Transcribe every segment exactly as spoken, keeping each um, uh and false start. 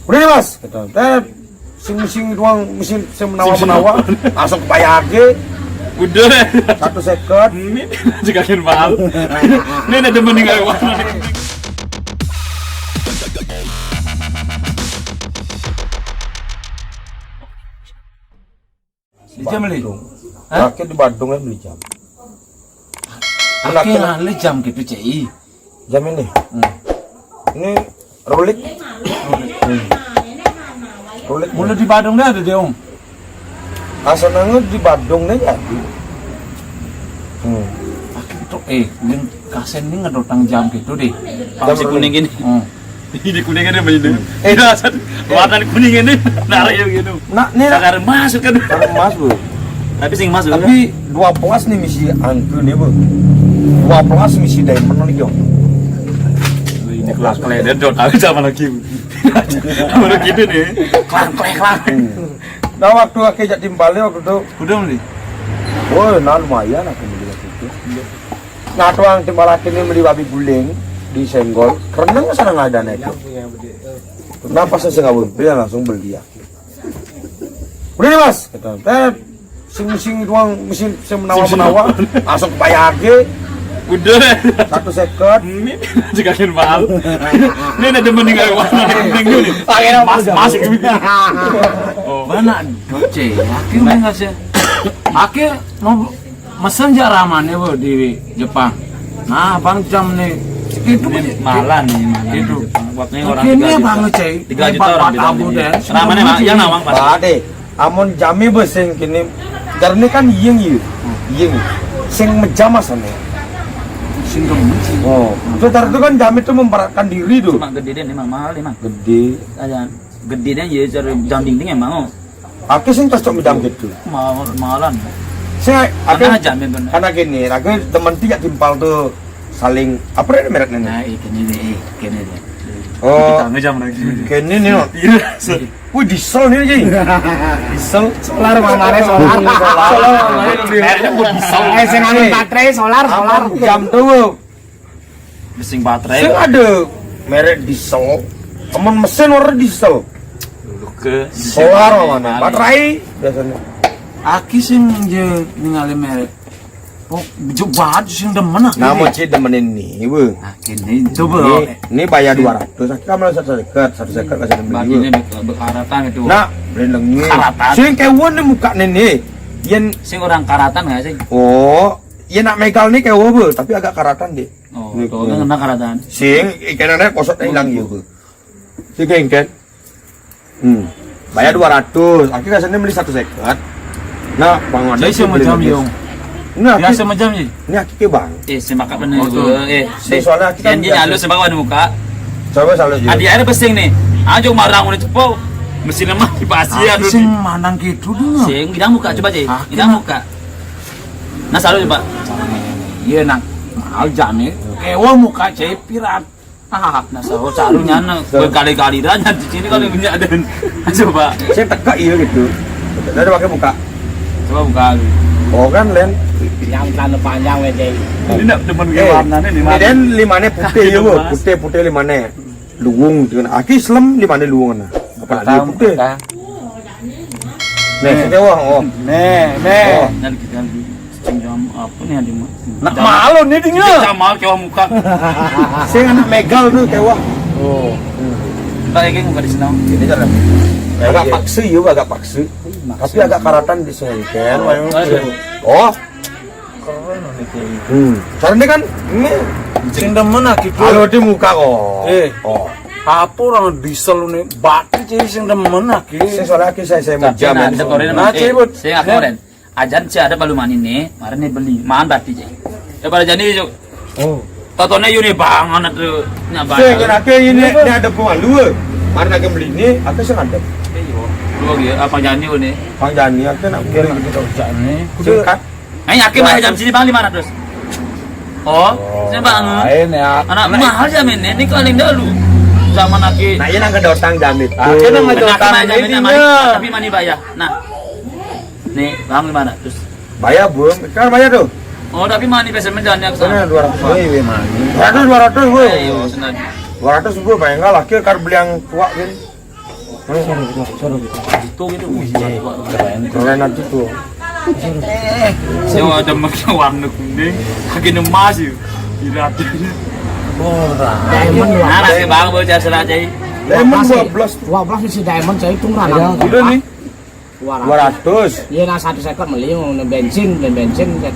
Udah nih, Mas, gitu. Tet, sing, sing doang, mesin sing menawa-menawa, langsung bayar aja. Udah. Satu seket. Ini juga mahal. Ini ada mending aja. Di jam beli? Hah? Pakai di Badung kan beli jam. Pakai lah, beli jam gitu, Cai. Jam ini. Hmm. Ini Rolex. Hmm. Rolex. Mula di Badung dah ada dia, Om. Asal nange di Badung dah jadi. Hmm. Pakai itu, eh, yang kasen ini ngedotang jam gitu deh. Jam si kuning ini. Hmm. Ini kuning ada apa ini? Eh, dasar warna kuning ini. Narik ya gitu. Nah, ini cagar emas kan. Cagar emas, Bu. Tapi sing emas, Bu. Tapi dua belas nih misi angke nih, Bu. Dua belas misi diamond nih, yo. Ini kelas kalian dot, tapi sama lagi, Bu. Sama lagi nih. Klang, klang, klang. Nah, waktu aku jak timpalnya waktu itu. Udah beli? Oh, nah, lumayan aku beli waktu itu. Nah, tuang timbalakin ini beli babi guling di Senggol. Reneng sana nggak ada itu. Nah, pas saya nggak beli, langsung beli ya. Udah nih, Mas. Kata, "Tet, sing, sing doang, mesin sing menawa-menawa, langsung bayar aja." Udah. Satu seket. Ini juga mahal. Ini ada mending aja, warna kuning dulu nih. Pakai apa? Mas, mas. Oh. Mana? Oke, aku nggak sih. Aku mau mesen jak ramane, Bu, di Jepang. Nah, abang jam nih, itu ini malah nih, malah itu. Di Jepang. Buatnya orang tiga juta. Tiga juta orang bilang ini. Ramane, Mak, yang nawang pas. Bade, amun jame besing kini, karena kan iyeng, iya. Iyeng. Sing mejam asane. Sing demen sih. Oh, itu tadi itu kan jame itu memberatkan diri tuh. Cuma gede deh, emang mahal, emang. Gede. Aja. Gede deh, ya, jam dinding emang, oh. Aku sing cocok macam gitu. Mau malan. Saya aku aja bener. Karena gini, aku teman tiga timpal tuh saling apa ya mereknya nih? Nah, ini nih, ini nih. Oh, kita ngejam lagi. Kene nih, no. Iya. Wih, diesel nih, Ji. Diesel. Solar, mamane solar. Solar. Mereknya buat diesel. Eh, sing anu baterai solar, solar. Jam tuh. Mesin baterai. Sing ada merek diesel. Amun mesin warna diesel. Dulu ke solar mana? Baterai biasanya. Aki sing je ningali merek. Oh, jebat sing demen aki. Namun sih demenin nih, Bu. Aki nih coba. Ini, ini bayar dua ratus, aki kamu satu seket, satu seket kasih demen. Baginya berkaratan itu. Nah, beli lengi. Sing kewan nih muka nih. Yen sing orang karatan nggak sih? Oh, ya nak megal nih kewa, Bu, tapi agak karatan deh. Oh, tuh kan kena karatan. Sing ikanannya kosong hilang ya, Bu. Si gengket. Hmm. Bayar dua ratus, akhirnya saya beli satu seket. Nah, Bang Ade sih sama jam, Yong. Nah, biasa macam ni. Ini aki ke, Bang. Eh, sing bakal bener. Eh, soalnya aki kan dia halus sebab ada muka. Coba salah juga. Adi ada pesing nih. Aja marah udah cepo. Mesti lemah di pasir. Sing manang gitu dulu. Sing kita muka coba aja. Kita muka. Nah, selalu coba. Iya, nang. Mahal jane. Kewa muka cepiran. Ah, nah, sahur saru nyana berkali-kali dah nyana di sini kalau minyak dan coba. Saya teka iya gitu. Dari pakai buka. Coba buka. Oh kan, Len. Yang celana panjang aja. Ini nak demen ke warnanya nih. Ini dan limane putih ya, Bu. Putih, putih limane. Luwung dengan aki selem limane luwung nah. Apa lagi putih? Nih, kita wah, oh. Nih, nih. Oh. Nyari kita lagi. Jam apa nih, Adi? Nak malu nih, dingin. Jam malu kewa muka. Saya anak megal tuh kewa. Oh. Entar ya, muka di sini. Ini jalan. Agak paksa ya, agak paksa. Tapi agak karatan di sini kan. Oh. Keren nih, kayak gitu. Hmm. Karena ini kan ini sing demen lagi, Bu. Kalau di muka kok. Eh. Oh. Apa orang diesel nih? Batik jadi sing demen lagi. Saya soalnya lagi saya saya mau jam. Nah, cibut. Saya nggak keren. Ajan sih ada palu mani nih, kemarin nih beli. Mana berarti, Cek? Ya pada jadi, Cuk. Oh. Totone yuni banget tuh. Nyabar. Saya kira ke ini ini ada pemalu. Karena ke beli ini, aku sih ada. Iya. Dua gitu, apa jani ini? Bang Jani aku nak kira gitu. Jani. Singkat. Nah, yakin bayar jam sini paling lima ratus. Oh, sini Bang. Lain ya. Anak mahal jam ini, ini paling dulu. Zaman lagi. Nah, ini nang kedotang jam itu. Akhirnya nggak dotang jam ini, tapi mani bayar. Nah. Nih, Bang, lima ratus. Bayar, Bu. Kan bayar tuh. Oh, tapi mani pesan menjangan ke sana. Sana dua ratus. Wih, wih, mani. Dua ratus, dua ratus, Bu. Ayo, sengaja. Dua ratus, Bu, bayar enggak lagi kar beli yang tua gini. Itu gitu. Keren aja tuh. Yang ada warna kuning, kaki emas ya. Tidak ada. Ora. Diamond. Nah, lagi bang bocah serah cai. Diamond dua belas. Dua belas isi diamond cai itu murah. Udah nih. Dua ratus. Iya, nah, satu seket meli mau bensin, beli bensin seket.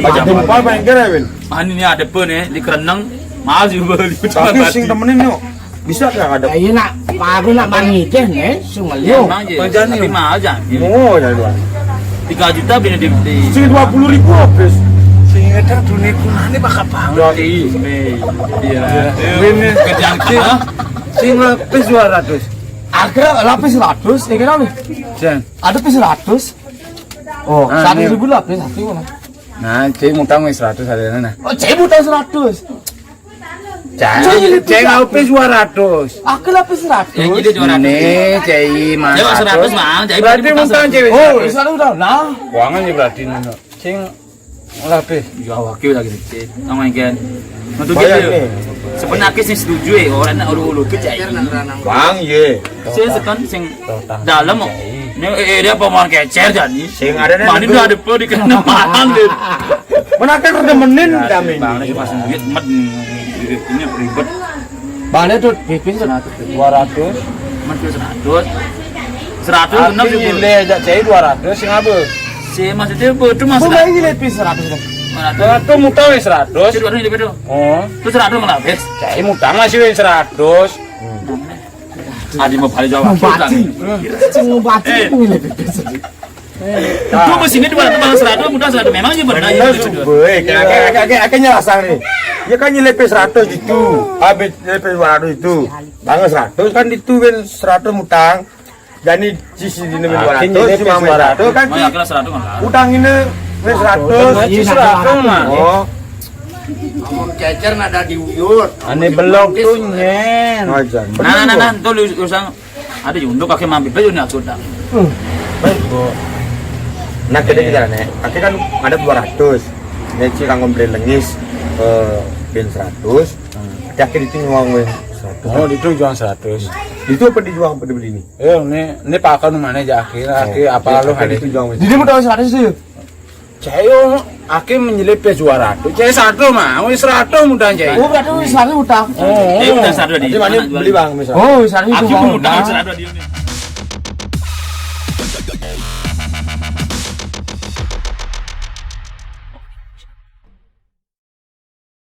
Baca gempa main kira, Win. Ah, ini ada pun ya, di kereneng. Mahal juga beli. Tapi sing temenin yuk. Bisa nggak ada? Ya iya nak, aku nak mangiteh nih, sing meli. Emang aja. Tapi mahal aja. Oh, ya dua. Tiga juta bini di di. Sing dua puluh ribu habis. Sing ada dunia kunane bakal banget. Iya. Win nih. Kerjaan kita. Sing lapis dua ratus. Ada lapis seratus, ya kan? Jan. Ada lapis seratus. Oh, Ah, satu ini. Ribu lapis satu mana? Nah, cek utang wis seratus ada nah. Oh, saya buta seratus. Cek lapis dua ratus. Aku lapis seratus. Yang jadi dua ratus. Nih, cek mas. Coba seratus mah, jadi Berarti utang cewek. Oh, seratus udah. Nah, Keuangan ya berarti nana. Sing lapis. Ya wakil lagi sih. Sama yang kan. Untuk Bayar gitu. nih. Sebenarnya sih setuju ya, orang nak ulu-ulu ke cai. Bang, ye. Saya sekan sing dalam kok. Ini eh dia pemain kecer jadi. Sing ada nih. Mana udah ada po di kena malam deh. Mana kan udah menin kami. Bang, ini pas duit mat ini ribet. Bane tuh pipis Dua ratus. Mat seratus. Seratus enam Tapi ribu. Nilai aja cek dua ratus sing apa? Si maksudnya betul mas. Kok main nilai pis seratus deh? Seratus. Seratus mutang wis seratus. Seratus ini betul. Oh, Terus seratus malah habis. Cek utang masih wis seratus. Adi mau balik jawab. Mubati. Cing mubati Eh. nilai pipis. Itu mesinnya dua ratus, seratus mudah seratus. Memang aja benar ya. Bener sih, boy. Kayak kayak kayak kayak nyerasang nih. Ya kan nilai P seratus itu. Habis nilai P dua ratus itu. Bang seratus kan itu kan seratus utang. Jadi sisi di nilai dua ratus Akhirnya cuma P dua ratus. Seratus kan Mau yakin seratus malah. utang ini nilai seratus. Iya, seratus mah. Oh, Ngomong cecer nada diuyut. Ane belok tuh nyen. aja. Nah, nah, nah, nah, tuh lu usang ada junduk pakai mampir aja nih aku dah. Baik, Bu. Nah, kita kita nih. Kaki kan ada dua ratus. Nek si kanggo beli lengis eh bin seratus. Kaki itu nyuang win seratus. Oh, itu jual seratus. Itu apa dijual apa dibeli ini? Eh, ini ini pakai mana aja akhir akhir apa lu Kaki hari. Itu jual win. Jadi mau tahu seratus tuh. Cek yo, akhir menyelip dua ratus. Cek satu mah, wis seratus mudah cek. Oh, berarti seratus utang. Oh, Eh udah seratus di. Jadi mana beli bang misal? Oh, seratus Aku utang. Mau utang seratus di.